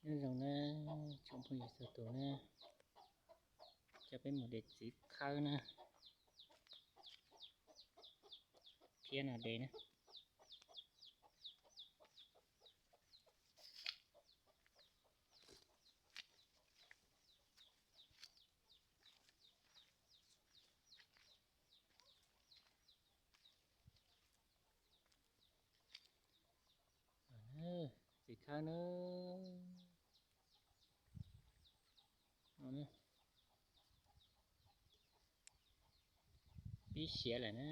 Nyob zoo na, tsoom phooj ywg txhua tus na, coj peb mus de txiv khawb na, thiab no de na. Txiv khawb na, pib siav lawm na.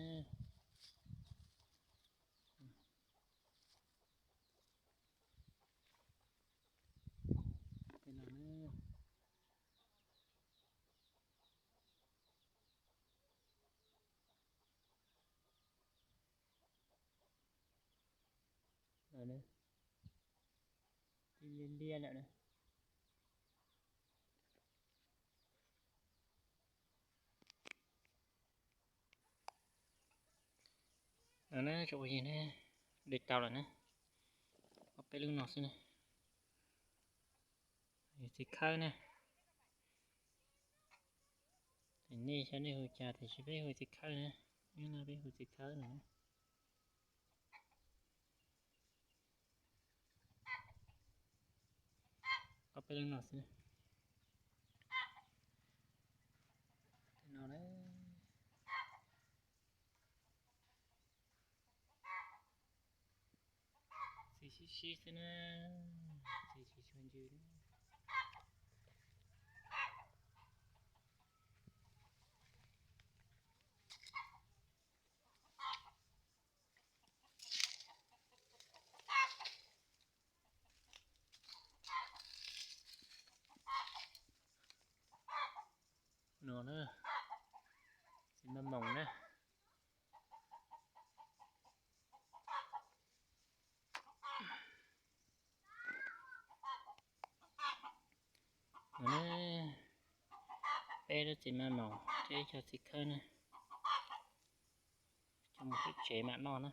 Pib liab liab lawm na. No na, tsoom phooj ywg na, de tau lawm na, ob peb lub no xwb na. Txiv khawb na, nej xyov nej hu cas tiam sis peb hu txiv khawb na, hnub no peb hu txiv khawb no na. Ob peb lub no xwb. No na, txiv sib sib xwb na, txiv tsis tshua ntsws. No na, txiv maj moos na. No na, peb lub txiv maj moos thiab ib co txiv khawb na, coj mus tsev mam noj na.